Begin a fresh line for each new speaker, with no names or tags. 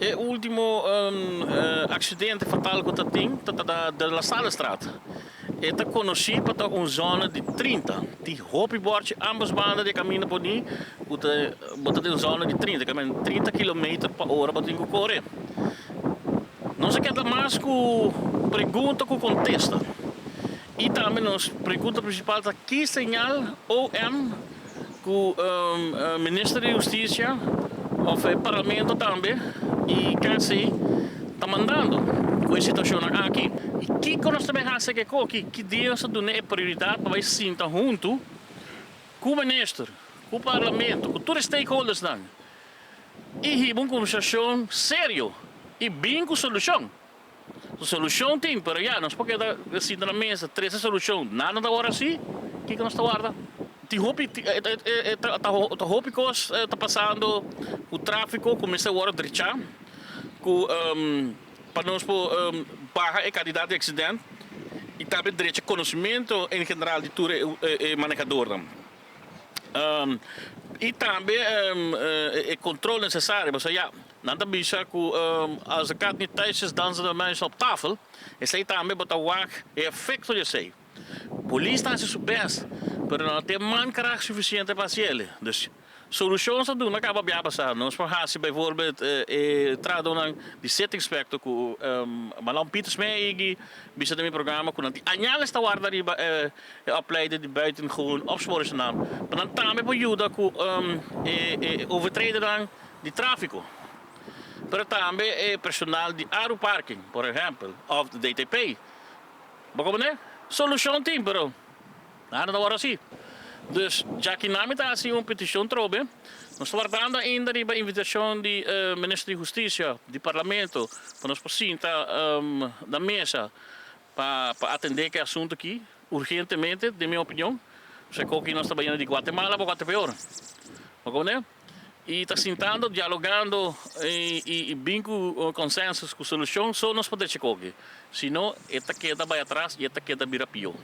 E último aksidente fatal ku ta tin ta ta de La Sallestraat. E ta konosí pa ta un zona di 30. Tin hopi bòrchi ambos banda di e kaminda poní ku ta bo ta den un zona di 30, ke men 30 kilometer pa ora bo tin ku kore. Nos a keda mas ku pregunta ku kontesta. I tambe nos pregunta prinsipal ta ki señal OM ku Minister di Hustisia òf e Parlamento tambe i KC ta mandando ku e situashonnan aki. I kiko nos ta bin hasi ku e koki? Ki dia nos ta duna e prioridat pa bai sinta huntu ku Minister, ku Parlamento, ku tur e stakeholdersnan i hiba un kombersashon serio i bin ku solushon? Solushon tin, pero ya, nos por keda sinta na mesa, trese solushon, nada ta wòrdu hasi, kiko nos ta warda? Tin hopi, ta hopi kos ta pasando ku tráfiko ku mester wòrdu drechá, ku pa nos por baha e kantidat di aksident i tambe drecha konosementu en general di tur e manehadornan. I tambe e kontrol nesesario, pasobra ya, nan ta bisa ku als de kat niet thuis is, dansen de muizen op tafel. Esei tambe bo ta wak e efekto di esei. Polis ta hasi su bèst, pero nan no tin mankracht sufisiente pa hasi el. Dus, solushon sa duna kaba bia pasá. Nos por hasi bijvoorbeeld e tradonan di city inspector ku Manon Pieters mee a bisa den mi programa ku nan tin añales ta warda riba e opleider di buitengewoon opsporingsnaam, pa nan tambe por yuda ku e overtredernan di tráfiko, pero tambe e personal di Aru Parking, por ehèmpel, òf di DTP. Bo komprendé? Solushon tin, pero nada ta wòrdu hasi. Dus, djaki nan mi ta hasi un petishon trobe. Nos ta wardando ainda riba invitashon di Minister di Hustisia, di Parlamento, pa nos por sinta na mesa pa atendé ku e asuntu aki urgentemente, den mi opinion. Pasobra koki nos ta bayendo di Guatemala pa Guatepeor. Bo komprendé? I ta sintando, dialogando i bin ku consensus, ku solushon, so nos por drecha koki. Si no, e ta keda bai atras i e ta keda bira pió.